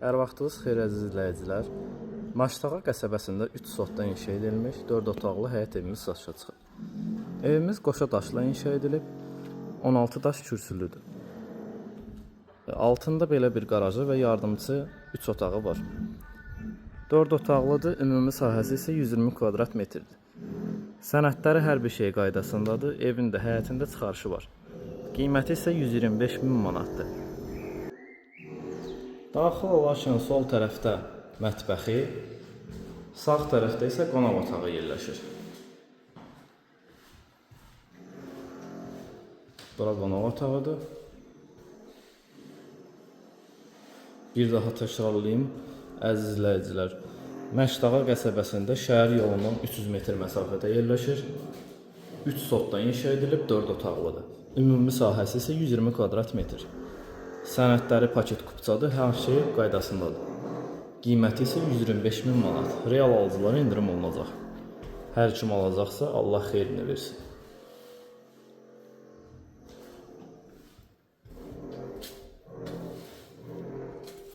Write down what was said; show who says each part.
Speaker 1: Hər vaxtınız xeyir əziz izləyicilər. Maştağa qəsəbəsində 3 sotdan inşa edilmiş 4 otaqlı həyət evimiz satışa çıxıb. Evimiz qoşa daşla inşa edilib, 16 daş kürsülüdür. Altında belə bir qarajı və yardımçı 3 otağı var. 4 otaqlıdır, ümumi sahəsi isə 120 kvadrat metrdir. Sənədləri hər bir şey qaydasındadır, evin də həyətində çıxarışı var. Qiyməti isə 125 min manatdır. Daxil olarkən sol tərəfdə mətbəxi, sağ tərəfdə isə qonaq otağı yerləşir. Bura qonaq otağıdır. Bir daha təkrarlayım, əziz izləyicilər. Məşdağa qəsəbəsində şəhər yolundan 300 metr məsafədə yerləşir. 3 sotdan inşa edilib, 4 otaqlıdır. Ümumi sahəsi isə 120 kvadrat metr. Sənədləri paket kupçadır, hər şey qaydasındadır. Qiyməti isə 125 min manat. Real alıcılara endirim olunacaq. Hər kim alacaqsa Allah xeyrini versin.